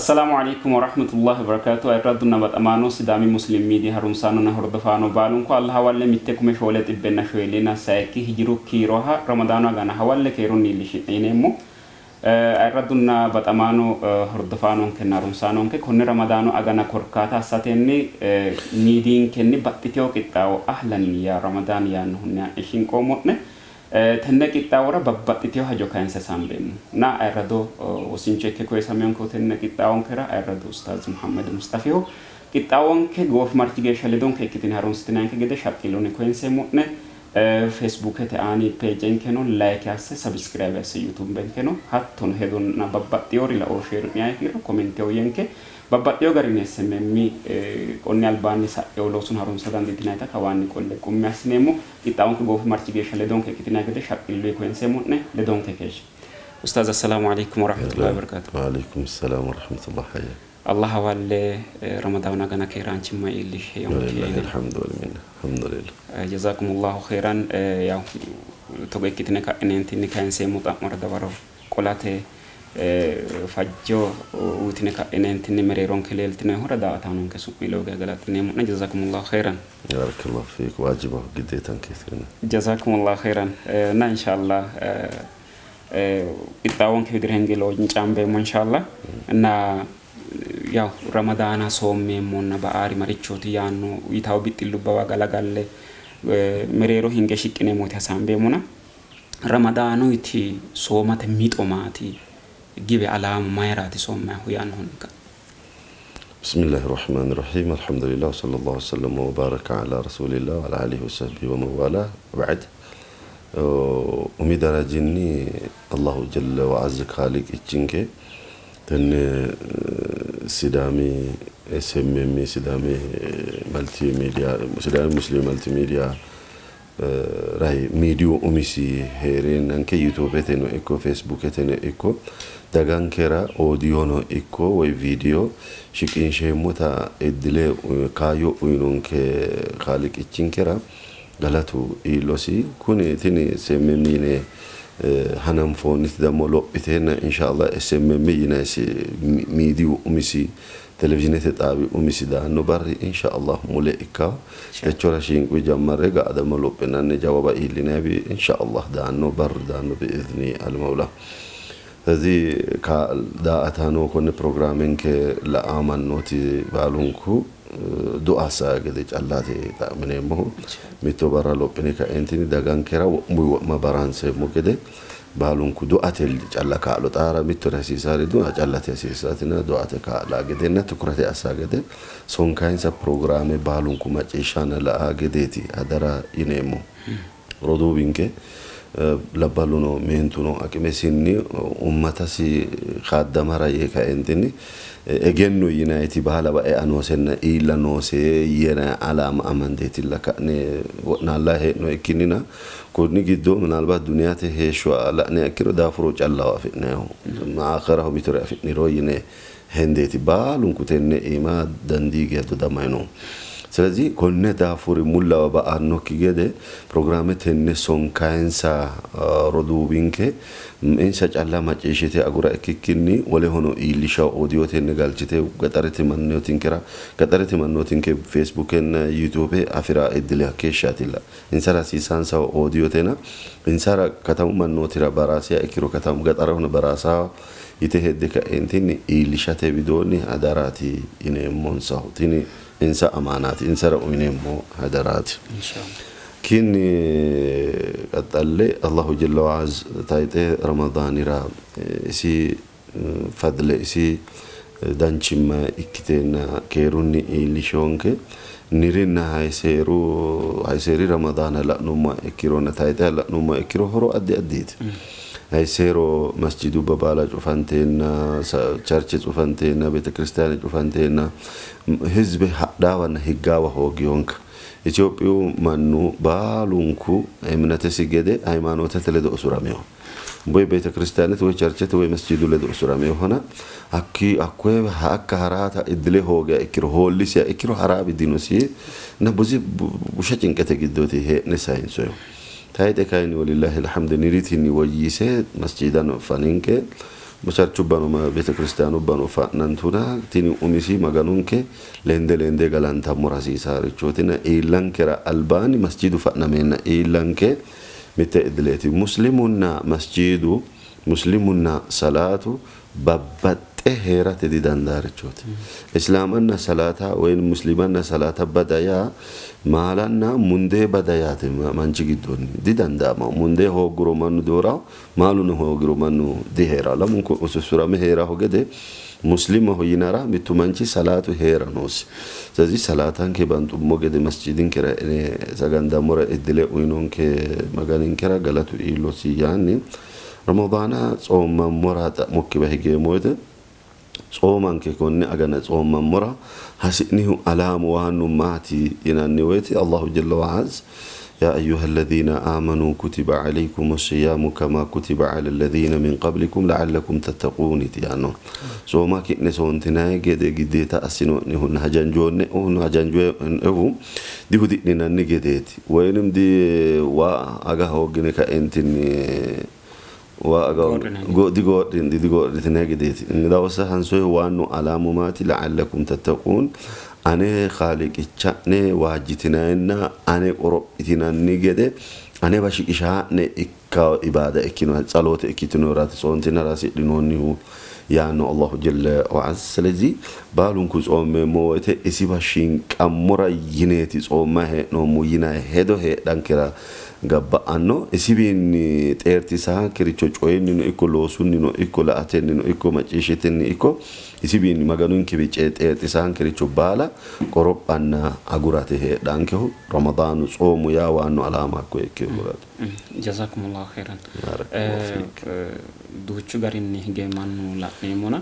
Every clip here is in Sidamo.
Assalaamu Aleykum Warahmatullahi Wabarakatuh Ayirraddunna baxamaano Sidaami Muslim Media harunsaanonna hordofaano baalunku Allah hawalle mitte kume shoole xibbenna shoyilina sayikki hijiru kiiroha Ramadaanu agana hawalle keerunni iillishi'ne yineemmo. Ayirraddunna baxamaano hordofaanonkenna harunsaanonke konne Ramadaanu agana korkaata assatenni miidiyinkenni baxxitewo qixxaawo Ahlan yaa Ramadaan yaannohunni haa'ne shinqoommo'ne. Tenne qixxaawora babbaxxitino hajo kayinse hasaambeemmo. Na ayirrado wosincho ikke koyisamiyonkehu tenne qixxaawonkera ayirradu Ustaaz Muhammed Musxafiho. Qixxaawonke goofimarchi geeshsha ledonke ikkitine harunsitinanke gede shaqqillunni koyinseemmo'ne. Facebookete aani pagenkeno like asse, subscribe asse, YouTubenkeno hattono hedonna babbaxxinori laooshshe heeru'ne kiiro kommente uuyyenke. Babbaxxeewo garinni SMM konni albaanni sa'eewo loosono harunsa dandiitinannita kawaanni qolle qummi assineemmo. Qixxaawonke goofimarchi geeshsha ledonke ikkitinanni gede shaqqillunni koyinseemmo'ne. Ledonke keeshshe. Ustaaz Assalaamu Aleykum Warahmatullahi Wabarakatuh. Waaleykum Salaam Warahmatullah hayya. Allah hawalle Ramadaanu agana keeraanchimma iillishe yonke. Walillahi alhamdu wal minna. Alhamdulillah. Jazakumullahu khairan yaw togo ikkitine ka'ineentinni kayinseemmo xa'mora dawaro qolate fajjo uyitine ka'ineentinni mereeronke leeltinohura daa''ataanonke su'mi lowo geya galaxxineemmo'ne. Jazakumullahu khairan. Barakallahu fiik waajibaho giddeetankeetina. Jazakumullahu khairan. Na inshallah qixxaawonke widira hinge looncaambeemmo inshallah. Na yaw Ramadaana soommeemmonna ba'aari marichooti yaanno yitawo bixxillubbawa galagalle mereero hinge shiqqineemmoti hasaambeemmona. Ramadaanuyti soomate mixo maati? Gibe alaamu mayiraati soommayihu yaannohunni ka'ne. Bismillahi rahmaani rahiim Alhamdulillah wa sallallahu wasallam wa baraka ala rasulillah wa ala alihi wa sahbihi wa man wala ba'd. Umi darajinni Allahu jalla wa azza kaaliqichinke tenne Sidaami SMM Sidaami Multimedia Sidaami Muslim Multimedia Rahi miidiyu umisi hee'reennanke Yutuubeteno ikko Feesbuuketeno ikko dagankera oodiyono ikko woy viidiyo shiqinsheemmota iddile kaayyo uyinonke Kaaliiqichinkera galatu iillosi. Kuni tini SMM yine hananfoonniti dammo lophiteenna inshallah SMM yinayisi miidiyu umisi Televizhiinete xaawi umisi daanno barri insha Allah mule ikkawo. Techora shiinquyi jammarre ga'a dammo lophinanni jawawa iillinaywi insha Allah daanno barru daanno bi izni al mawla. ስለዚህ daa''ataano konne pirogiraamenke la'aa mannooti baalunku du'a assa gede callaati xa'mineemmohu. Mitto barra lophine ka'eentinni dagankera wo'muyi wo'ma baraanseemmo gede Baalunku duate calla kaa'lo xaara mittore hasiisaari dua callate hasiissaatina duate kaa'la gedenna tukurate assa gede sonkayinsa pirogiraame baalunku macciishshanna la'a gedeeti hadara yineemmo. Roduuwinke labballuno meentuno aqimesinni ummatasi kaaddamara yee kaeentinni egenno yinayiti baalawa ea noosenna iilla noose yinay alaama amandeetilla ka'ne wo'naallayi hee'noyi ikkinnina Konni giddo minaalbaat duniyate heeshsho la'niha ikkiro daafuro callaho afi'nayihu. Aakhiraho mitore afi'niro yine hendeeti baalunku tenne iima dandii geya dodamayi noohu. ስለዚህ konne daafuri mullawa ba''annokki gede pirogiraame tenne sonkayinsa roduuwinke insa calla macciishshite agura ikkikkinni wolehono iillisha odiotenni galchite gaxarete mannootinkera gaxarete mannootinke Facebookenna YouTube afi'ra iddile hakkeeshshaatilla. Insara hasiisaansahu oodiyotena, insara katamu mannootira baraasiha ikkiro katamu gaxarahono baraasaho yite hedde ka'eentinni iillishate widoonni hadaraati yineemmonsahu. Tini insa amaanaati, insara uyineemmo hadaraati. Hakkiinni qaxxalle Allahu jella wa azz tayixe Ramadaanira isi fadle isi danchimma ikkiteenna keerunni iillishonke. Nirinna hayiseeru hayiseeri Ramadaana la'nummoha ikkironna tayixeha la'nummoha ikkiro horo addi addiiti. Hayiseero masjidubba baala cufanteenna, charche cufanteenna, beetekiristaane cufanteenna hizbe hadhaawanna higgaawa hoogiyonka. Itophiyu mannu baalunku eminatesi gede hayimaanootete ledo usuramino. Woy beetekiristaanete woy cherchete woy masjidu ledo usuraminohona hakki hakkoye hakka haraata iddile hoogiha ikkiro hoollisiha ikkiro haraabi dinosi na buzi busha cinqete giddooti hee'ne sayinsoyihu. Tayixe kayinni wolillahi alhamdu niritinni woyyise masjidano faninke. Churchubbano betekiristiyanubbano fa'nantuna tini umisi Maganunke lende lende galantammora hasiisaarichootina iillankera albaanni masjidu fa'nameenna iillanke mitte idileeti. Muslimunna masjidu muslimunna salaatu babbaxxe heerate didandaarichooti. Islaamanna salaata woyi muslimanna salaata bada yaa maalanna mundee bada yaate manchi giddonni didandaama. Mundee hoogguro mannu doorawo, maaluno hoogiro mannu diheerawo. Lamunku usussurame heeraho gede muslimaho yinara mittu manchi salaatu heera noosi. ስለዚህ salaatanke banxummo gede masjidinkera e'ne sagandammora iddile uyinonke Maganinkera galatu iillosi yaanni Ramadaana tsoommammora xa'mokkiwa higeemmo woyte tsoomanke konne agana tsoommammora hasi'nihu alaamu waannu maati yinanni woyte Allahu jalla wa azz يا أيها الذين آمنوا كتب عليكم الصيام كما كتب على الذين من قبلكم لعلكم تتقون yaanno. Tsooma ki'ne soontinanni gede giddeeta assinoonnihunna hajanjoonnehu hajanjoonnehu dihudi'ninanni gedeeti. Woyinim di waa aga hooggine kaentinni waa aga digoodhitinanni gedeeti. Ingidawsa hansoyi waannu alaamu maati لعلكم تتقون ane kaaliqicha'ne waajjitinayinna ane qorophitinanni gede anewa shiqishaa'ne ikka ibaada ikkino tsaloote ikkitinohuraati tsoontinara hasidhinoonnihu yaanno Allahu jalla wa azza. ስለዚህ baalunku tsoommeemmo woyte isiwa shinqammora yineeti tsoommayi hee'noommo yinayi hedo heedhankera gabba'anno. Isiwiinni xeertisaankericho coyinnino ikko loosunnino ikko la''atennino ikko macciishshatenni ikko isiwiinni Maganunkewi xeertisaankericho baala qorophanna agurate heedhankehu Ramadaanu tsoomu yaa waannu alaama hakkoye ikkinohuraati. Jazakumullahu khairan. Barakallahu fiik. Duuchu garinni hige mannu la'neemmona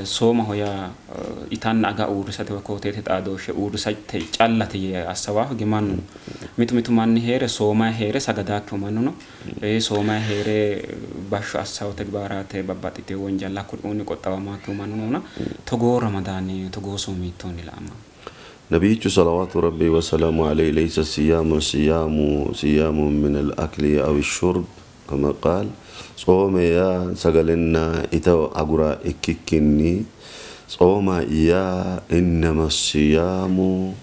soomaho yaa itanna aga uurrisate woy kooteete xaadooshshe uurrisate callate yee assawaahu hige mannu no. Mitu mitu manni hee're soomayi hee're sagadaakkihu mannu no. Soomayi hee're bashsho assawo tegibaaraate babbaxxiteyo wonjalla kuriuunni qoxxawamaakkihu mannu noona togoo ramadaani togoo soomi hiittoonni la'amanno? Nabiyyichu salawaatu rabbi wasalaamu alayhi laysa siyaamu siyaamu siyaamu min al-akli aw ash-shurb kama qaal tsoome yaa sagalenna ita agura ikkikkinni tsooma yaa innama siyaamu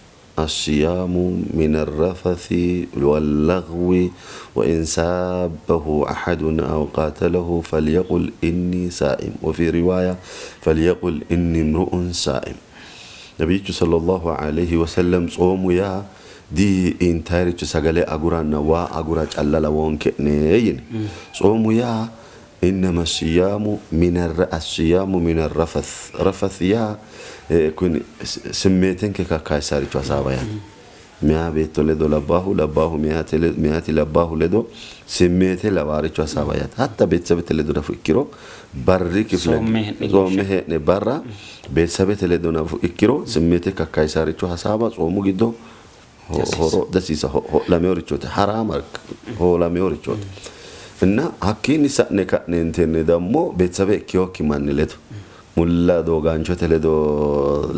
as-siyaamu min ar-rafathi wal-laghwi wa in saabbahu ahadun aw qaatalahu falyaqul inni saa'im wa fi riwaaya falyaqul inni imru'un saa'im. Nabiyyichu sallallahu alayhi wasallam tsoomu yaa di intayiricho sagale aguranna waa agura calla lawoonke'ne yine. Tsoomu yaa innama siyaamu min as-siyaamu min ar-rafath. Rafath yaa kuni simmeetenke kakkaayisaricho hasaawa yaate. Meyaa beetto ledo labbaahu labbaahu meyaati labbaahu ledo simmeete lawaaricho hasaawa yaate. Hatta beetesebete ledo nafu ikkiro barri kifile tsoomme hee'ne barra beetesebete ledo nafu ikkiro simmeete kakkaayisaricho hasaawa tsoomu giddo horo dasiisa ho'lameworichooti haraama hoolameworichooti. እና hakkiinni sa'ne ka'neentenni dammo beetesebe ikkewokki manni ledo mulla doogaanchote ledo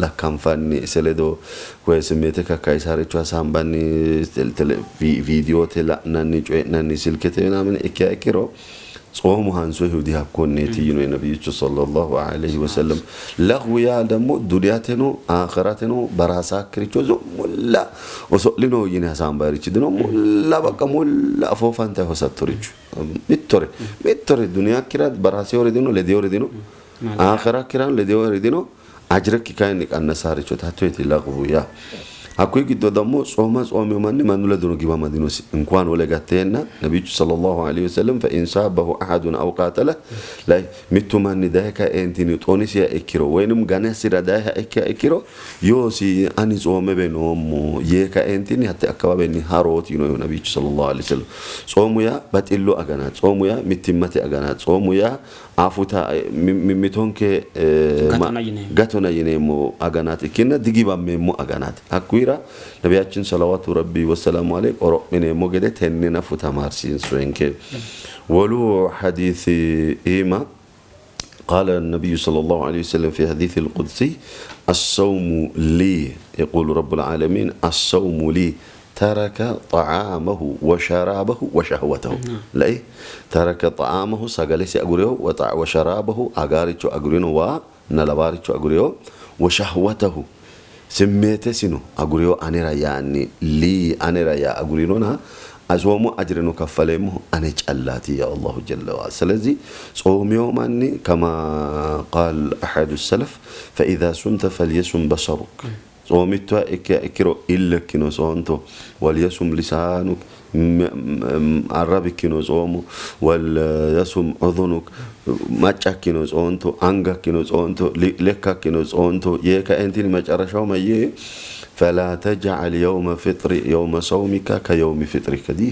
lakkanfanni ise ledo koye simmeete kakkayisaaricho hasaambanni viidiyote la'nanni coyi'nanni silkete ምናምን ikkiha ikkiro tsoomu hansoyihu dihakkonneeti yino nabiyyichu sallallahu alayhi wasallam. Laghwu yaa ደግሞ duniyateno akhirateno baraasakkiricho mulla oso'lino yine hasaambayirichi dino mulla bakka mulla afoo fantayi hosattoricho mittore mittore duniyakkira baraasewori dino ledewori dino akhirakkirano ledewori dino ajirekki kayinni qannasaarichooti hattoeti laghwu yaa. Hakkuyi giddo ደግሞ tsooma tsoomewo manni mannu ledono giwama dinosi እንኳን wole gatteenna nabiyyichu sallallahu alayhi wasallam fa in saabbahu ahadun aw qaatala ላይ mittu manni daye kaeentini xonisiha ikkiro woyinim ganasira dayeha ikkiha ikkiro yoosi ani tsoomebe noommo yee kaeentini hatte akkawawenni harooti yinoyihu nabiyyichu sallallahu alayhi wasallam. Tsoomu yaa baxillu aganaati. Tsoomu yaa mittimmate aganaati. Tsoomu yaa afuta mimmitonke gatona yineemmo aganaati ikkinna digibammeemmo aganaati. Hakkuyira nabiyachin salawaatu rabbi wasalaamu alayhi qorophineemmo gede tenne nafu tamaarsiinsoyenke. Wolu hadiisi iima قال النبي صلى الله عليه وسلم في حديث القدسي الصوم لي يقول رب العالمين الصوم لي ተረከ ጠዓመሁ ወሸራበሁ ወሸህወተሁ lai ተረከ ጠዓመሁ sagalesi aguriyo ወሸራበሁ agaaricho agurino waa na lawaaricho aguriyo ወሸህወተሁ ስሜቴሲኖ aguriyo anera yaanni lii anera yaa agurinona ጾሙ ajrino kaffaleemmohu ane callaati ya Allahu jalla wa ስለዚህ ጾሚዮ manni ከማ ቃል አሐዱ ሰለፍ ፈኢዛ ሱምተ ፈልየሱም በሰሩክ ጾሚቷ ikkiro illekkino soonto ወልየሱም ሊሳኑክ arrabikkino tsoomo ወልየሱም ዑዙኑክ maccakkino tsoonto angakkino tsoonto lekkakkino tsoonto yee kaentini መጨረሻው መዬ ፈላ ተጅዐል የውመ ፍጥሪ የውመ ሰውሚከ ከየውሚ ፍጥሪከ ዲ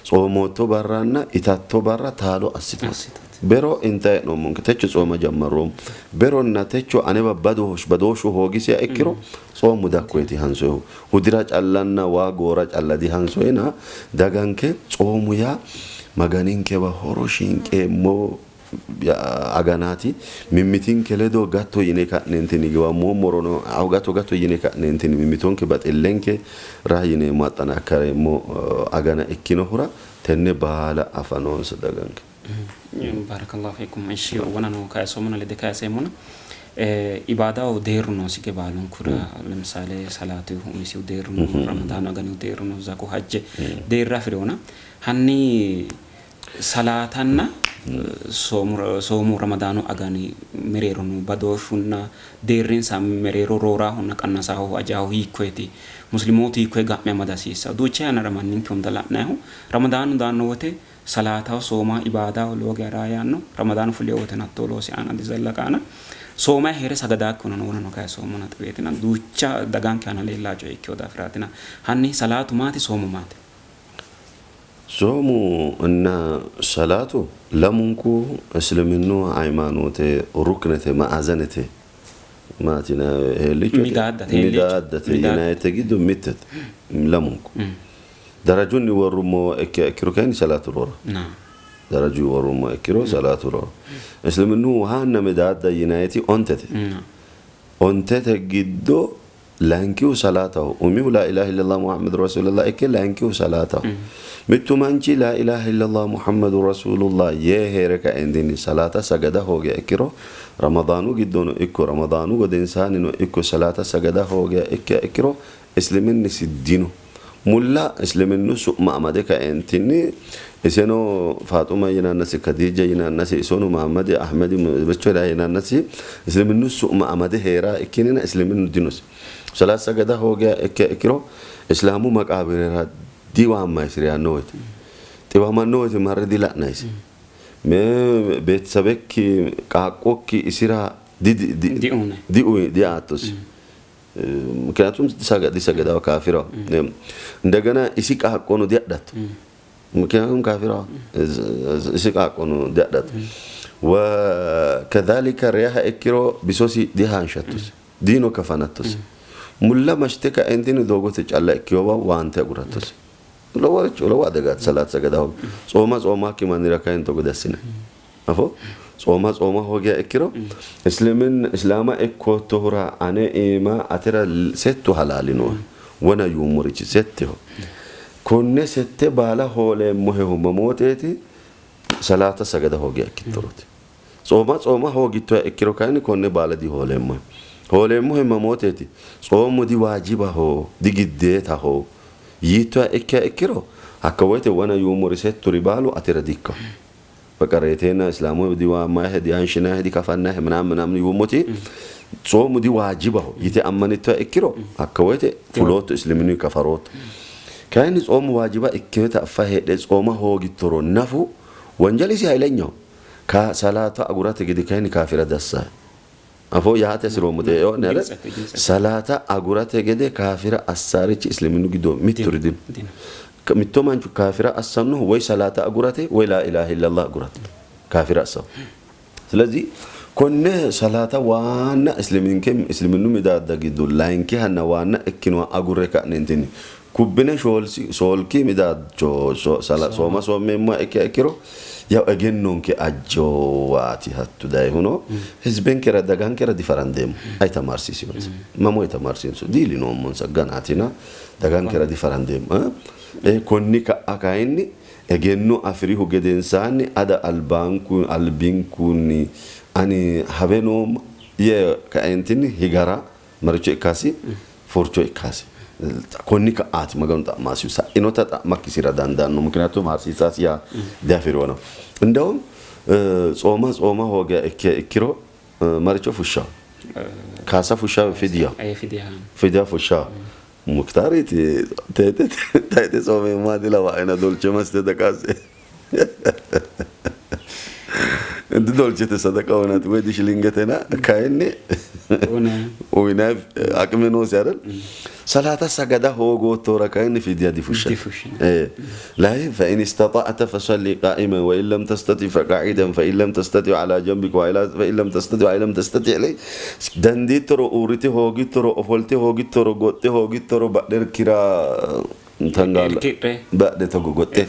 ጾሞቶ barraanna itatto barra taalo assitooti bero inta hee'noommonke techo tsooma jammarroommo beronna techo anewa badooshshu hoogisiha ikkiro tsoomu dakkoyeti hansoyihu hudira callanna waa goora calla dihansoyina daganke tsoomu yaa maganinkewa horo shinqeemmo aganaati mimmitinke ledo gatto yine ka'neentinni giwammoommorono gato gato yine ka'neentinni mimmitonke baxillenke raha yineemmo axxanakkareemmo agana ikkinohura tenne baala afa noonsa daganke. ባረከላሁ ፊኩም። እሺ ወነኑ ካይሶሙና ለደ ካይሰሙና ኢባዳው deerru noosike baalunkura ለምሳሌ ሰላቱ umisihu deerru no ramadaanu aganihu deerru no zaku hajje deerra afi'reona hanni salaatanna soomu ramadaanu agani mereero no badooshshunna deerrinsa mereero rooraahunna qannasaahu ajaahu hiikkoyeti muslimootu hiikkoye ga'me amada hasiissawo duucha yannara manninke hunda la'nayihu ramadaanu daanno wote salaataho sooma ibaadaho lowo geya raa yaanno ramadaanu fuliyo wote hattoo loosi aana dizallaqaana soomay heere sagadaakkihuno wonano kayi soomuna xiweetina duucha daganke aana leellaa coye ikkewo daafiraatina hanni salaatu maati soomu maati? ጾሙ እና ሰላቱ lamunku እስልምኑ ሃይማኖቴ ሩክነቴ ማዕዘነቴ maatina heellichote Midaaddate midaaddate yinayite giddo mittete lamunku darajunni worrummo ikkiha ikkiro kayinni salaatu roora daraju worrummo ikkiro salaatu roora እስልምኑ waanna midaadda yinayiti ontete ontete giddo layinkihu salaataho umihu laa ilaaha illallah muhammadu rasulullah ikke layinkihu salaataho mittu manchi laa ilaaha illallah muhammadu rasulullah yee heere kaentinni salaata sagada hoogiha ikkiro ramadaanu giddono ikko ramadaanu gedensaannino ikko salaata sagada hoogiha ikkiha ikkiro isliminisi dino mulla isliminnu su'ma amade kaentinni iseno faaxuma yinannasi kadiija yinannasi isono mahammadi ahmedi bichoda yinannasi isliminnu su'ma amade heera ikkinina isliminnu dinosi salaat sagada hoogiha ikkiha ikkiro islaamu maqaabirera diwaammaysi reyanno woyte xiwamanno woyte marre dila'naysi ቤተሰብekki qaaqqokki isira diaattosi ምክንያቱም ዲሰገዳው ካፊራው እንደገና isi qaaqqono diadhatto ምክንያቱም ካፊራው isi qaaqqono diadhatto ወከዛሊከ reyaha ikkiro bisosi dihanshattosi diino kafanattosi mulla mashite kaentini doogote calla ikkiyowa waante agurattosi loworicho lowo adegaati salaat sagada hoogi tsooma tsoomaakki mannira kayinni togo diassinanni afo tsooma tsooma hoogiha ikkiro islimin islaama ikkoottohura ane iima atera settu halaali noohe wona yuummorichi setteho konne sette baala hooleemmohehu mamooteeti salaata sagada hoogiha ikkittorooti tsooma tsooma hoogittoha ikkiro kayinni konne baala dihooleemmohe hooleemmohe mamooteeti tsoomu diwaajibaho digiddeetaho yiittoha ikkiha ikkiro hakka woyte wona yuummori setturi baalu atera dikkaho በቃ reeteenna islaamu diwaammahe dihanshinahe dikafannahe ምናምን ምናምን yuummoti tsoomu diwaajibaho yite ammanittoha ikkiro hakka woyte fulootto isliminni kafarootto kayinni tsoomu waajiba ikkinota affa heedhe tsooma hoogittoro nafu wonjalisi hayilenyaho ka salaata agurate gede kayinni kaafira dassahe afo yaate hasiroommote eo'ne ale salaata agurate gede kaafira assaarichi isliminnu giddo mitturi dino mitto mancho kaafira assannohu woy salaata agurate woy laa ilaaha illallah agurate kaafira assanno ስለዚህ konne salaata waanna isliminke isliminnu midaadda giddo layinkihanna waanna ikkinoha agurre ka'neentinni Kubbine shoolki midaadcho sooma soommeemmoha ikkiha ikkiro yaw egennonke ajjowaati hattu dayihuno hizbenkera dagankera difarandeemmo. Ayi tamaarsiisinonsa? Mamoye tamaarsiinso? Diilinoommonsa ganaatina dagankera difarandeemmo. Konni ka'a kayinni egenno afi'rihu gedensaanni ada albaanku albinkunni ani habe noomma yee kaeentinni higara maricho ikkasi furcho ikkasi konni ka'aati Maganu xa'maasihu sa'inota xa'makkisira dandaanno ምክንያቱም haarsiisaasi yaa diafi'rino እንደውም ጾማ ጾማ hoogiha ikkiha ikkiro maricho fushshawo kaasa fushshawo fidiya fidiya fushshawo muktaariiti teete tayite tsoomeemmaa dilawaena dolche maste daqaase Didolchete sadaqa uyinanni woy dishilingetena kayinni uyinanni aqime noosi አይደል? ሰላታ ሰገዳ hoogoottora kayinni fidiya difushshatto. ላይ فإن استطعت فصل قائما وإن لم تستطع فقاعدا فإن لم تستطع على جنبك فإن لم تستطع وإن لم تستطع ላይ dandiittoro uurrite hoogittoro ofolte hoogittoro goxxe hoogittoro badherkira tangaala badhe togo goxxe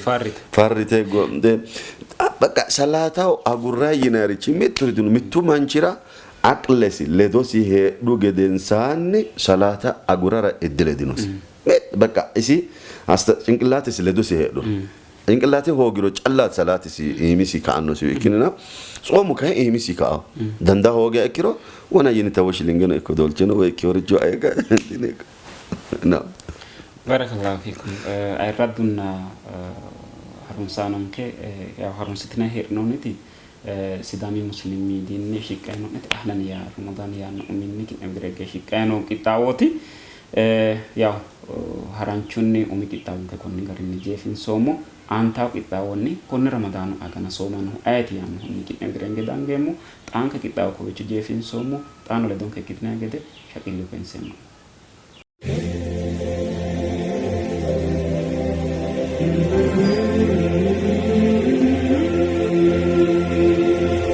farrite goxxe በቃ ሰላታው አጉራ yinarichi mitturi dino mittu manchira aqlesi ledosi heedhu gedensaanni salaata agurara iddile dinosi. በቃ isi ጭንቅላትesi ledosi heedhu ጭንቅላቴ hoogiro callaati salaatisi iimisi ka'annosihu ikkinnina tsoomu kayi iimisi ka'awo dandaa hoogiha ikkiro wona yinita woy shilingeno ikko dolcheno woy ikkeworicho aye no. Barakallahu fiikum. Ayirraddunna harunsaanonke yaw harunsitinanni hee'noonniti Sidaami Muslim Miidiyinni shiqqanni noo'neti Ahlan yaa Ramadaan yaanno uminni ki'ne widira higge shiqqanni noo qixxaawooti. Yaw haranchunni umi qixxaawonke konni garinni jeefinsoommo. Aantawo qixxaawonni konne Ramadaanu agana soomannohu ayeti yaannohunni ki'ne widira hinge dangeemmo. Xaanke qixxaawo kowiicho jeefinsoommo. Xaano ledonke ikkitinanni gede shaqqillu koyinseemmo'ne.